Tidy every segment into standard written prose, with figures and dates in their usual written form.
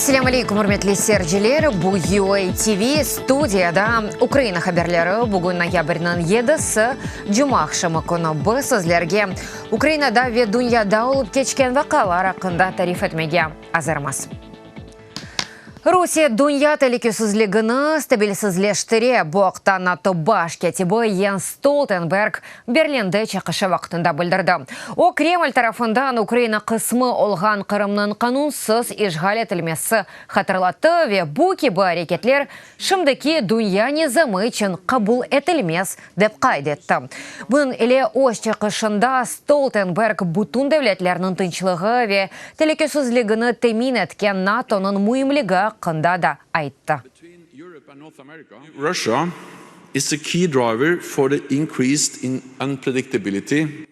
Selâm aleykum, ürmetli seyirciler! Bu UA TV, studiyada Ukraina haberleri. Bugün noyabrniñ yedisi, cuma aqşamı künü. Biz sizlerge Ukrainada ve dünyada olıp keçken vaqialar aqqında tarif etmege azırmız. Rusiye dünya telükesizligini stabilsizleştire. Bu aqta NATO baş kâtibi Jens Stoltenberg Berlinde çıqışı vaqtında bildirdi. O, Kreml tarafından Ukraina qısmı olğan Qırımnıñ qanunsız işğal etilmesi hatırlattı ve bu kibi areketler şimdiki dünya nizamı içün qabul etilmez, dep qayd etti. Bunıñ ile öz çıqışında Stoltenberg bütün devletlerniñ tınçlığı ve telükesizligini temin etken NATOnıñ müimligi aqqında da ayttı.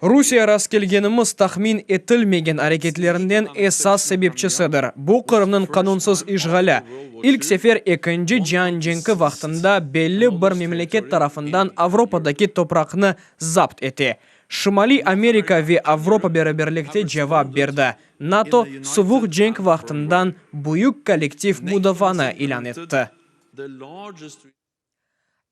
Rusiye rastkelgenimiz tahmin etilmegen areketlerinden esas sebepçisidir. Bu Qırımnıñ qanunsız işğali. İlk sefer Ekinci cian cenki vaqtında belli bir memleket tarafından Avropadaki topraqnı zapt ete. Şimaliy Amerika ve Avropa beraberlikte cevap berdi. NATO, Suvuq cenk vaqtından büyük kollektiv mudafaanı ilân etti.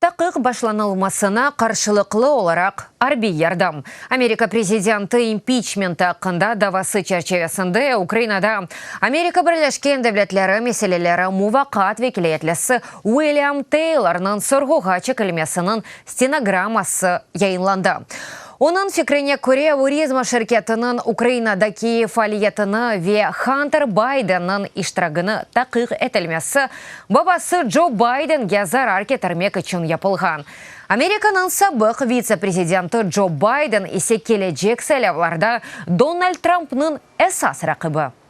Taqiq başlanılmasına qarşılıqlı olaraq arbiy yardım, Amerika prezidenti impiçmenti aqqında davası çerçivesinde Ukrainada Amerika Birleşken Devletleri meseleleri muvaqqat vekiliyetlisi Uilyam Teylornıñ sorğuğa çekilmesiniñ stenogramması yayınlandı. Onıñ fikrine köre, Burisma şirketiniñ Ukrainadaki faaliyetini ve Hanter Baydenniñ iştiragini taqiq etilmesi babası Co Baydenge zarar ketirmek içün yapılğan. Amerikanıñ sabıq vitse-prezidenti Co Bayden ise kelecek saylavlarda Donald Trampnıñ esas raqibi.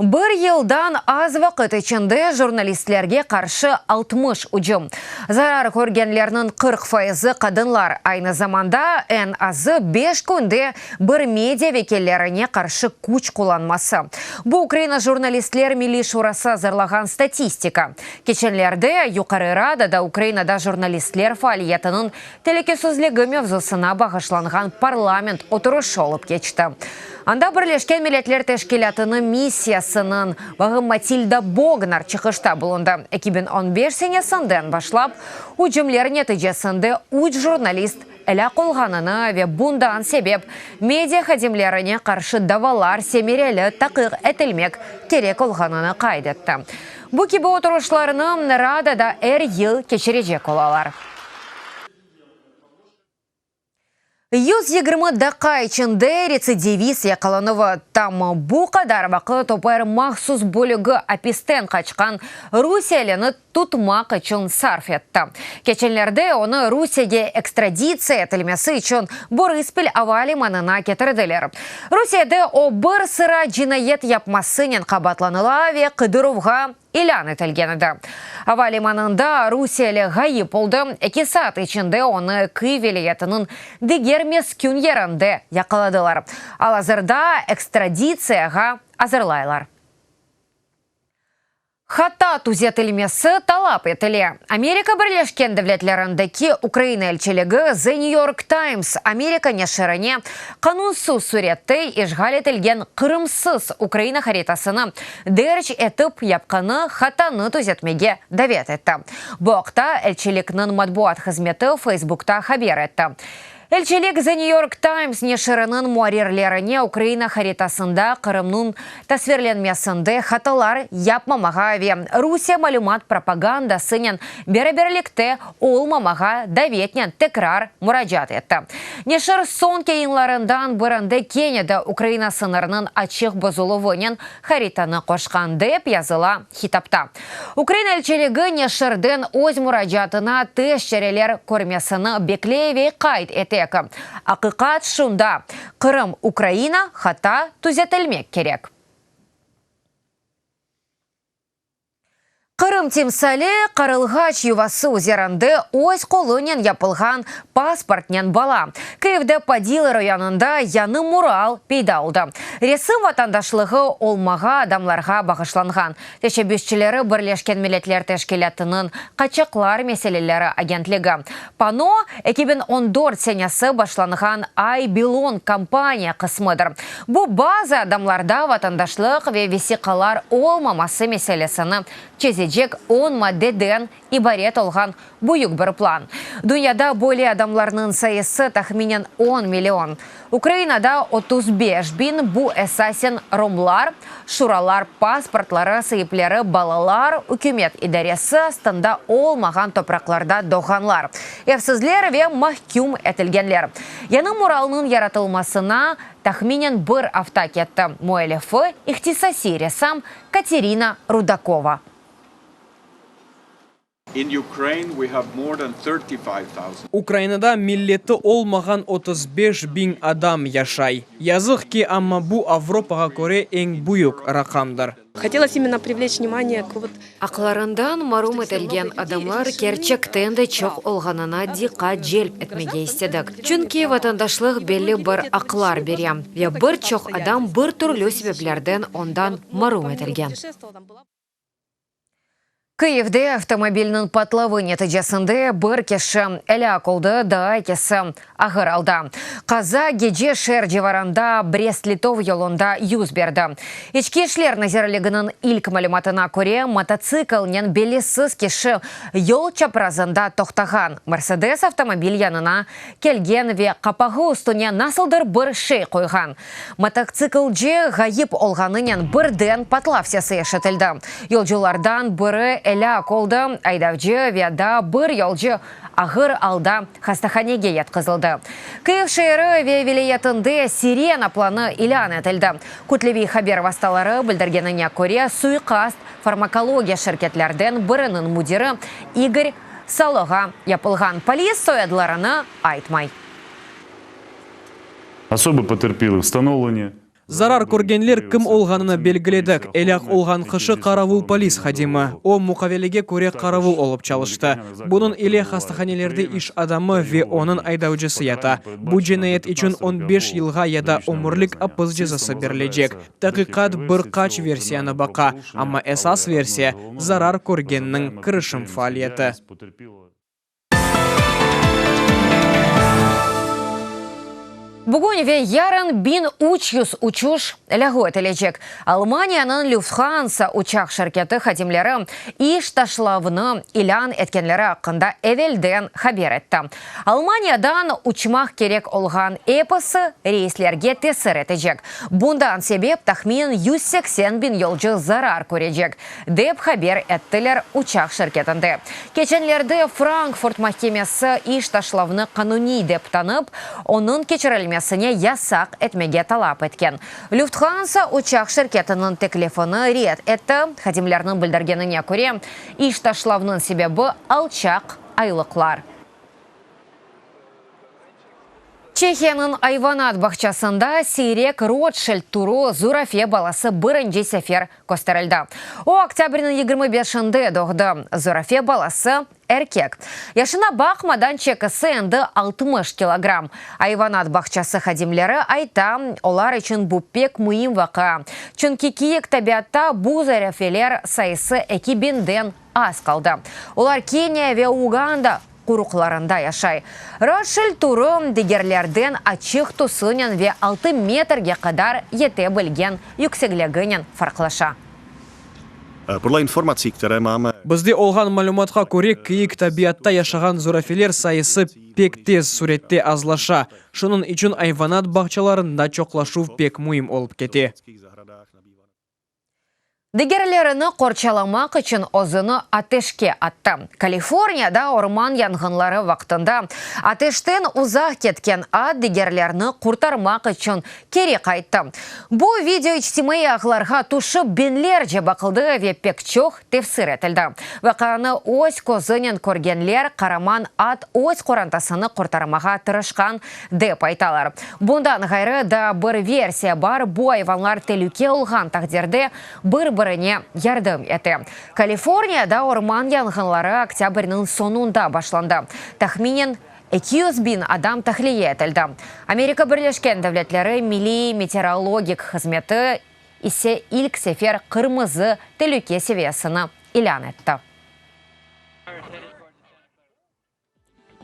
Bir yıldan az vaqıt içinde jurnalistlerge qarşı 60 ücüm. Zarar körgenlerniñ 40 fayızı qadınlar. Aynı zamanda, eñ azı beş künde bir media vekillerine qarşı küç qullanması. Bu Ukraina Jurnalistler Milliy Şurası azırlağan statistika. Keçenlerde Yuqarı Radada Ukrainada jurnalistler faaliyetiniñ Telükesizligi mevzusına bağışlanğan parlament oturışı olıp keçti. Anda Birleşken Milletler Teşkilâtınıñ missiyasınıñ bağı Matilda Bognar çıqışta bulundı. 2015 senesinden başlap ücümler neticesinde üç jurnalist elâk olğanını ve bundan sebep media hadimlerine qarşı davalar semereli taqiq etilmek kerek olğanını qayd etti. Bu kibi oturışlarnı Radada er yıl keçirecek olalar. 120 daqqa içinde retsidivist yaqalanuvı, tam bu qadar vaqıt OPR mahsus bölügi apisten qaçqan rusiyelini tutmaq içün sarf etti. Keçenlerde onı Rusiyege ekstraditsiya etilmesi içün Borıspil ava limanına ketirdiler. Rusiyede o bir sıra cinayet yapmasınen qabaatlanıla ve qıdıruvğa ilân etilgen edi. Ava limanında rusiyeli ğayıp oldı, eki saat içinde onı Kıyiv vilâyetiniñ diger meskün yerinde yaqaladılar. Al-azırda ekstraditsiyağa azırlaylar. Hata tüzetilmesi talap etile. Amerika Birleşken Devletlerindeki Ukraina elçiligi The New York Times Amerika neşirine qanunsız sürette işğal etilgen Qırımsız Ukraina haritasını derc etip yapqanı hatanı tüzetmege davet etti. Bu aqta elçilikniñ matbuat hızmeti Facebookta haber etti. Elçilik The New York Times neşiriniñ muarrirlerine Ukraina haritasında Qırımnıñ tasvirlenmesinde hatalar yapmamağa ve Rusiye malümat propagandasınen beraberlikte olmamağa davetnen tekrar muracaat etti. Neşir soñki yayınlarından birinde kene de Ukraina sıñırınıñ açıq bozuluvınen haritanı qoşqan, dep yazıla hitapta. Ukraina elçiligi neşirden öz muracaatına tez çareler körmesini bekley ve qayd ete ki, aqiqat şunda, Qırım, Ukraina, hata tüzetilmek kerek. Qırım timsali, qarılğaç yuvası üzerinde öz qolunen yapılğan pasportnen bala. Kyivde Podil rayonında yañı mural peyda oldı. Resim vatandaşlığı olmağa adamlarğa bağışlanğan. Teşebbüsçileri Birleşken Milletler Teşkilâtınıñ Qaçaqlar meseleleri agentligi. Pano, 2014 senesi başlanğan I Belong kampaniya qısmıdır. Bu, bazı adamlarda vatandaşlıq ve vesiqalar olmaması meselesini çezecek on maddeden ibaret olğan büyük bir plan. Dünyada böyle adamlarnıñ sayısı tahminen on million. Ukrainada 35 biñ, bu esasen romlar, şuralar pasportları saipleri, balalar, ükümet idaresi astında olmağan topraqlarda doğğanlar, evsizler ve mahküm etilgenler. Yañı muralnıñ yaratılmasına tahminen bir afta ketti. Müellifi, ihtisasiy ressam Katerina Rudakova. Ukrainada milleti olmağan 35 biñ adam yaşay. Yazıq ki, amma bu Avropağa köre eñ büyük raqamdır. Хотелось именно привлечь внимание к вот Aqlarından marum etilgen adamlar kerçekten de çoq olğanına diqqat celp etmege istedik. Çünki vatandaşlıq belli bir aqlar bere, ve bir çoq adam bir türlü sebeplerden ondan marum etilgen. Kyivde avtomobilniñ patlavı neticesinde bir kişi elâk oldı, daa ekisi ağır alda. Qaza gece şeer civarında Brest-Litov yolunda yüz berdi. İçki işler nazirliginiñ ilk malümatına köre, mototsiklnen bellisiz kişi yol çaprazında toqtağan Mersedes avtomobil yanına kelgen ve qapağı üstüne nasıldır bir şey qoyğan. Mototsiklci ğayıp olğanınen birden patlav sesi eşitildi. Yolculardan biri elâk oldı, aydavcı ve daa bir yolcu ağır alda hastahanege yatqızıldı. Kyiv şeeri ve vilâyetinde sirena planı ilân etildi. Kütleviy haber vastaları bildirgenine köre, suiqast farmakologiya şirketlerden biriniñ müdiri İgor Saloğa yapılğan. Polis soyadlarını aytmay. Особи потерпілих встановлені. Zarar körgenler kim olğanını belgiledik. Elâk olğan kişi qaravul polis hadimi. O, muqavelege köre qaravul olıp çalıştı. Bunıñ ile hastahanelerde iş adamı ve onıñ aydavcısı yata. Bu cinayet içün 15 yılğa ya da ömürlik apis cezası berilecek. Taqiqat bir qaç versiyanı baqa, amma esas versiya, zarar körgenniñ kirişim faaliyeti. Bugün ve yarın 1300 uçuş lâğu etilecek. Almaniyanıñ Lufthansa uçaq şirketi hadimleri iş taşlavnı ilân etkenleri aqqında evelden haber etti. Almaniyadan uçmaq kerek olğan episi reyslerge tesir etecek. Bundan sebep tahminen 180 biñ yolcu zarar körecek, dep haber ettiler uçaq şirketinde. Keçenlerde Frankfurt mahkemesi iş taşlavnı qanuniy dep tanıp, onıñ keçirilmesine yasaq etmege talap etken. Lufthansa uçaq şirketiniñ teklifini red etti. Hadimlerniñ bildirgenine köre, iş taşlavnıñ sebebi alçaq aylıqlar. Çehiyanıñ ayvanat bağçasında siyrek Rotşild türü zürafe balası birinci sefer kösterildi. O, oktâbrniñ 25-inde doğdı. Zürafe balası erkek. Yaşına baqmadan çekisi endi 60 kilogramm. Ayvanat bağçası hadimleri ayta, olar içün bu pek müim vaqia, çünki kiyik tabiatta bu zürafeler sayısı eki biñden az qaldı. Olar Keniya ve Uganda qoruqlarında yaşay. Rotşild türü digerlerden açıq tüsünen ve 6 metrge qadar yete bilgen yüksekliginen farqlaşa. Podle informatsiy, které máme, Bizde olğan malümatqa köre, kiyik tabiatta yaşağan zürafeler sayısı pek tez sürette azlaşa. Şunıñ içün ayvanat bağçalarında çoqlaşuv pek müim olıp kete. Digerlerini qorçalamaq içün özüni ateşke attı. Kaliforniyada orman yanğınları vaqtında ateşten uzaq ketken at digerlerini qurtarmaq içün keri qayttı. Bu video içtimaiy ağlarğa tüşip biñlerce baqıldı ve pek çoq tefsir etildi. Vaqianı öz közünen körgenler qaraman at öz qorantasını qurtarmağa tırışqan, dep aytalar. Bundan ğayrı, daa bir versiya bar, bu ayvanlar telüke olğan taqdirde bir-birini. biri-birine yardım ete. Kaliforniyada orman yanğınları oktâbrniñ soñunda başlandı. Tahminen 200 biñ adam tahliye etildi. Amerika Birleşken Devletleri Milliy meteorologik hızmeti ise ilk sefer qırmızı telüke seviyesini ilân etti.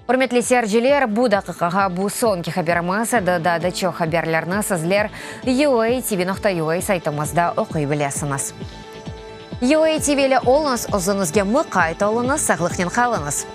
Ürmetli seyirciler, bu daqiqağa bu soñki haberimiz edi. Daa da çoq haberlerni sizler UATV.UA saytımızda oquy bilesiñiz. UATV ile oluñız, özüñizge mıqayt oluñız, sağlıqnen qalıñız.